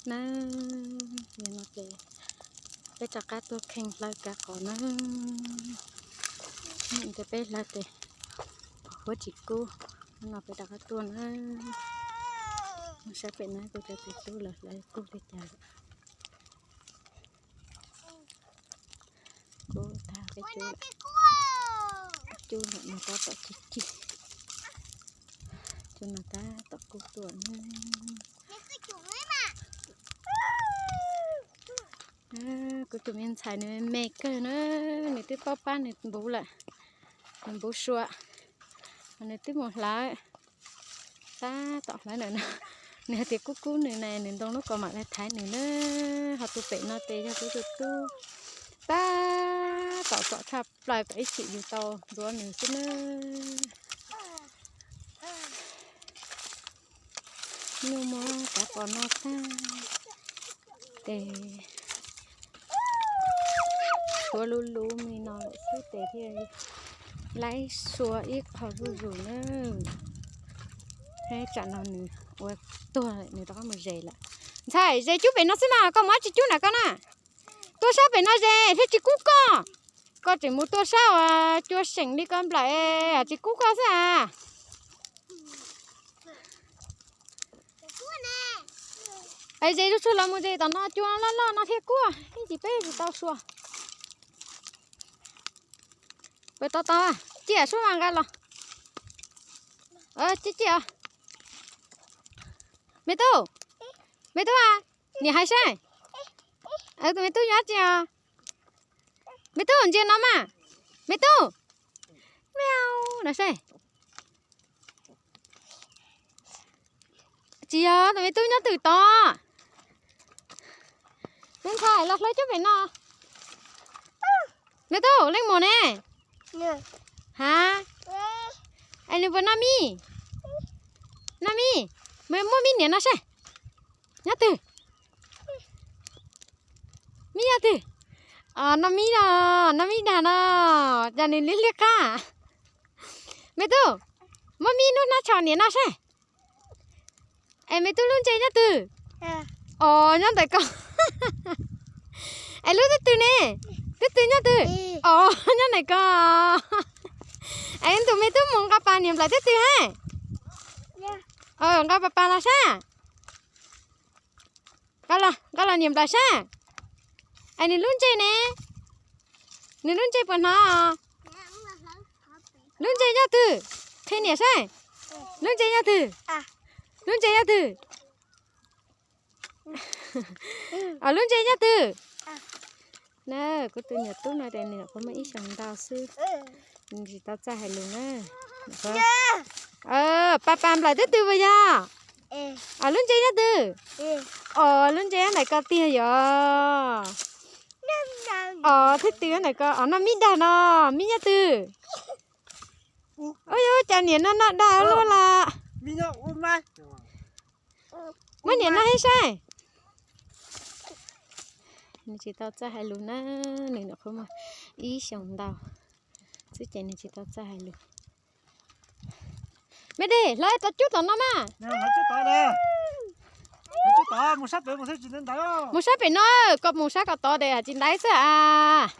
Na, yog no ces peb rov qab tuaj kheej hlawv kav qos na. Ces peb hlawv ces huab tsis kub, no peb rov qab tuaj na. Saib pem no kuv cov tus tub lawv hlawv kub li cas. Kub tag peb cub, cub no tab tom cig cig, cub no tab tom kub tuaj na. Kuv tus me ntxhais nws me kawg na, nws twb paub pab nws npuv lawm, nws npuv sua, nws twb mus hlawv, tab tom hlawv ntawm no. Nws hais tias kub kub nws na, nws ntoo lub kaus mom thaiv nws na. Ho tus pem no ces yog kuv tus tub, tab tom txom tshaj plaws kom ib chim yus tau ntxuav nws xwb na. Nyuj muab kav qos noj tag ces tshuav luv luv me no lawm xwb ces thiaj laib sua ib qho zuj zus na. Tsam no nws ua tuag nws rov qab mus zes lawm. Ntxhais, zes cub pem no xwb na, koj mus dab tsi cub na koj na? Tuaj sab pem no zes thiaj tsis kub koj. Koj tseem mus tuaj sab uas cua seem li koj nplaim, tsis kub koj xwb as. Es zes zuj zus los mus zes tom no cua loj loj no thiaj kub, ib ntsis peb tsis tau sua. Pab tau tau, ciaj sub mas nqa los. Ciaj ciaj. Me tub, me tub a, niam hais saib. Tus me tub nyob tsi os? Me tub ntsia no mas. Me tub, no saib. Tsis yog, tus me tub nyob twg tod? Me ntxhais los hlawv cub pem no. Me tub, leej muam ne? Ha? Es nws puas noj mi? Noj mi. Muab mi niam no saib. Nyob twg? Mi nyob twg? Noj mi no, noj mi dag no, cas nws liab liab qab. Me tub, muab mi nub hnab tsho niam no saib. Es me tub lub ntsej nyob twg? Os, nyob ntawm ko. Es lub twb tw ne? Twb tw nyob twg? Os, nyob ntawm ko. Es ntus me tub mus nqa pas niam nplaim twb tw hab? Nqa pas pas los sab. Nqa los niam nplaim sab. Es nws lub ntsej ne? Nws lub ntsej puas hnov? Lub ntsej nyob twg? Qhia niam saib. Lub ntsej nyob twg? Lub ntsej nyob twg? Os, lub ntsej nyob twg? Na, kuv tus niam tub no tias nws nyuam qhuav muaj ib xyoos ntau xwb, nws tsis tau txawj hais lus na. Pas pas nplaim twb tw puas yog? Os, lub ntsej nyob twg? Os, lub ntsej nyob ntawm ko tiag yog. Os, twb tw ntawm ko. Os, noj mi dag no, mi nyob twg? Ua cas niam no noj dag luaj los? Muab niam noj hib saib. Nws tsis tau txawj hais lus na, nws nyuam qhuav muaj ib xyoos ntau xwb ces nws tsis tau txawj hais lus. Me dej, hlawv tau cub tom no mas. Mus sab pem no, koj mus sab kom tod tes tsis ntaiv xwb as.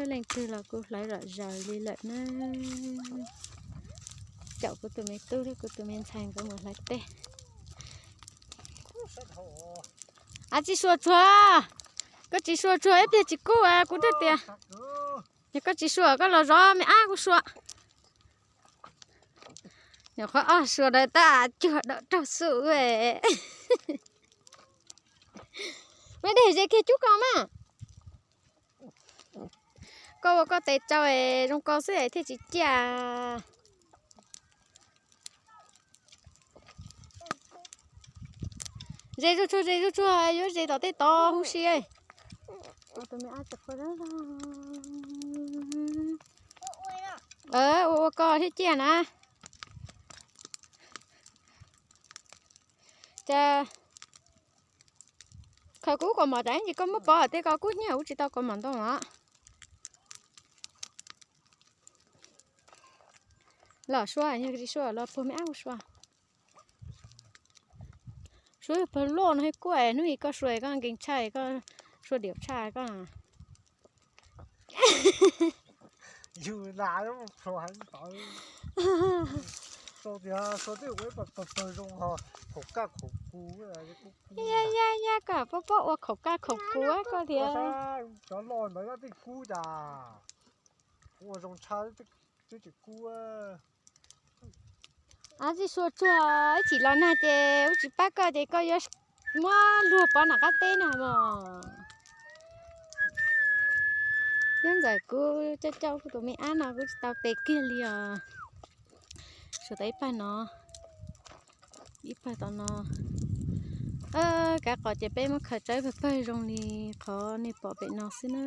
Leej twg los kuj hlawv zom zaws li lawm na. Caum kuv tus me tub thiab kuv tus me ntxhais nkawd mus hlawv teb. Av tsis sua tsuag, koj tsis sua tsuag ib pliag tsis kub, kuv twb tias, yog koj tsis sua koj los zov me ab kuv sua. Nyuam qhuav ob sua dawb tab cuag dawm raug xub. Me dej, ze kiag cub ko mas. Koj ua koj tes tsau es zoo ko xwb es thiaj tsis ciaj. Ze zuj tsuag, ze zuj tsuag, yuav ze tom tej tod huv si. Ua ua koj thiaj ciaj na. Cas khaws kuv kaus mom tas ib ntsis koj muab pov tej ko kub hnyiab kuv tsis tau kaus mom ntoo os. Los sua, yog tsis sua los puag me ab ua sua. Suav pawg loj no kuj hnub ib koj sua koj nkees tshaj koj sua diam tshaj koj. Yus lam tias sua tej ua pawg pawg zoo ho khaum kaj khaum kuv. Ya ya ya, koj pob pob ua khaum kaj khaum kuv koj thiab. Cov loj ntawd tej kub cas ua zoo tshaj twb tsis kub. Tsis sua tsuag ib chim los nag ces ub tsis pab koj ces koj yuav muab luag pov nram qab teb na mog. Nyob ntxawm kuv coj coj kuv tus me ab no kuv tsis tau tes kiag li os. Suav tau ib pawg no, ib pawg tom no. Kav qom ces peb muab khaws tso ib pawg pawg zoo li qhov nej pom pem no xwb na.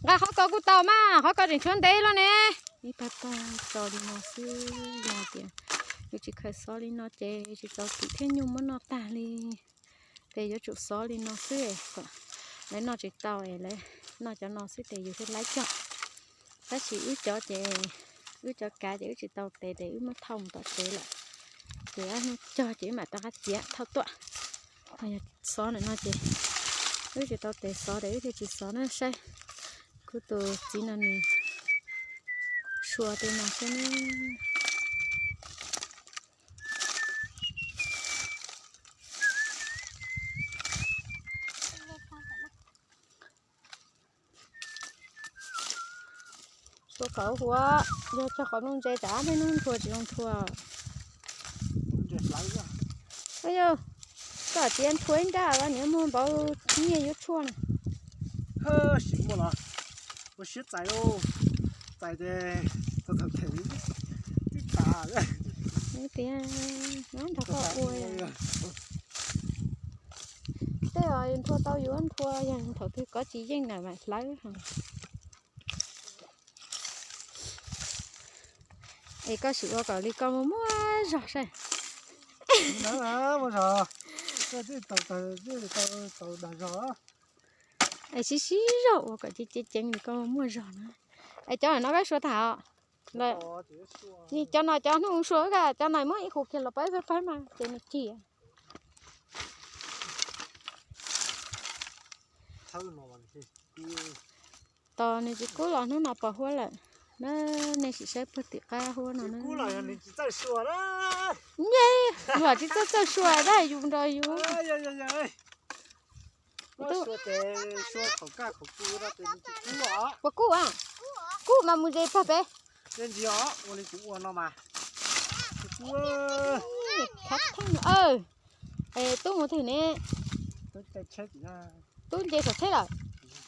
Nqa qhov ko kuj tau mas, qhov ko tseem tshuav ntev luaj ne. Ib pawg pawg tso li no xwb, yog hais tias yus tsis khaws xov li no ces tsis tau kim thiab nyuj muab noj tag li. Ces yuav tsum xov li no xwb, lawv noj tsis tau es lawv noj cov no xwb ces yus thiaj laib cog. Tab sis wb cov ces, wb cov kav ces wb tsis tau tes ces wb muab thauj mus tom tsev lawm. Ces ob hnub cog ces wb mam rov qab txiav thauj tuaj. Yog xov ntawm no ces wb tsis tau tes xov ces wb thiaj tsis xov na saib. Kuv tus txiv no nws sua tej no xwb na. Sua kom huv, yog cog qhov nuj ntse tsam peb hnub nthua tsis zoo nthua. Yog, koj txiav nthua ib nrab los niam muag npaum nyiaj yuav tshuaj na. Sim muaj los ua siab txais, txais ces tau thaum them tib tas. Tias nrog koj ua. Tej nthua tau yuav nthua, yog thaum twg kov tsis yeej na mam hlawv. Es koj sim ua kom li koj muaj muaj zog saib. Muaj zog, tau dag zog. Es sib sib zog ua kom ceev ceev li koj muaj zog na. Es cov no koj sua tag os. Cov no cov hnub sua, cov no muab ib qho kiag los pab pab mas ces nws cig. Tos nws tsis kub los hnub no pos huab lawm na. Nej sim saib puag tim qab huab no na. Nce, luag tsis txawj txawj sua dab yus nrog yus. Puas kub? Kub mas mus ze pag peb. Tub mus twg ne? Tub nce saum tsheb lawm.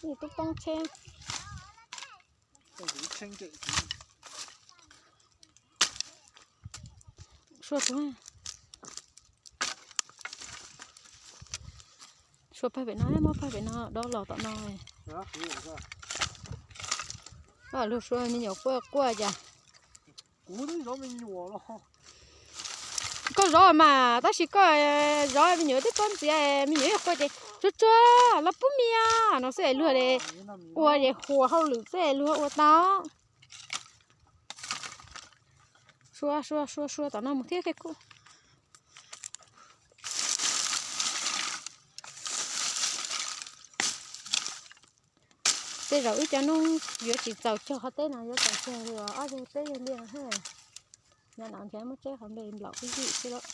Tub poob tsheb. Sua, sua pag pem no, muab pag pem no dob los tom no. Luag sua me nyuam quaj quaj cas. Koj zov mas tab sis koj zov me nyuam twb pob ntxiv, me nyuam quaj ces tsuag tsuag los pub mias no xwb es luag ua ces huas hauj lwm xwb es luag ua tau. Sua sua sua sua tom no mus thiab thiaj kub. Tej zaum wb cov noob yuav tsis txaus cog qhov teb no, yuav txaus cog li ob yag peb yag liaj. Nyob no nrhiav muab tseb qhov nplej nplaum pib yib xwb lauj.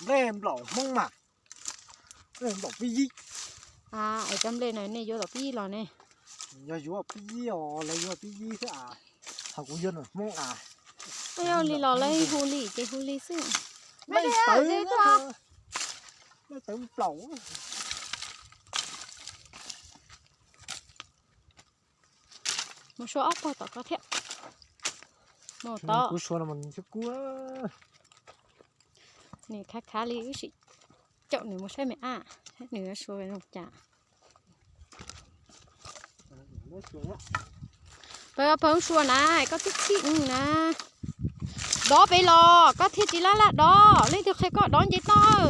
Nplej nplaum Hmoob mas, nplej nplaum pib yib. Es cov nplej no nej yuav tom pib yib los ne? Yog yuav pib yib os, lawv yuav pib yib xwb as. Ho kuv yuav nram Hmoob as. Li los lawv hu li ces hu li xwb. Nplej tawv, nplej tawv nplaum. Mus sua ob pog tom ko thiab. Mus tod. Kuv sua no mas thiab kub. Nws khav khav li wb sim caum nws mus saib me ab, nws sua zoo cas. Pawg pawg sua na, koj txhij txhij na. Dov pem los koj thiaj tsis laj laj dov, leej twg qhia koj dov nce toj.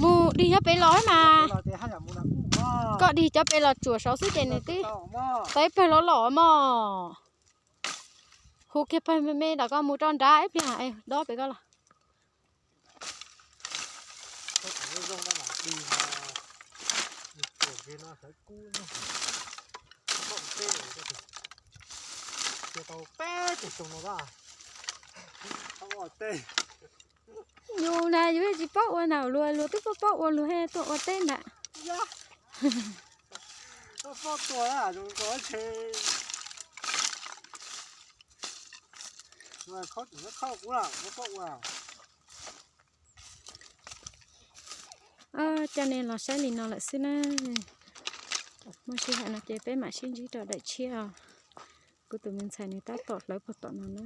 Mus dig cov pem los mas. Koj dig cov pem los tsuam saud xwb ces nws twb tau ib pawg los los mog. Hu kiag pawg me me los koj mus rau nrad ib pliag es dob pem koj los. Yus na yus tsis paub ua na, luag luag twb paub paub ua, luag he tuaj ua teb ntag. Coj nej los saib li no lawm xwb na. Muaj sij hawm no ces peb mam sib ntsib rau daim tshiab os. Kuv tus me ntxhais nws tab tom hlawv puag tom no na.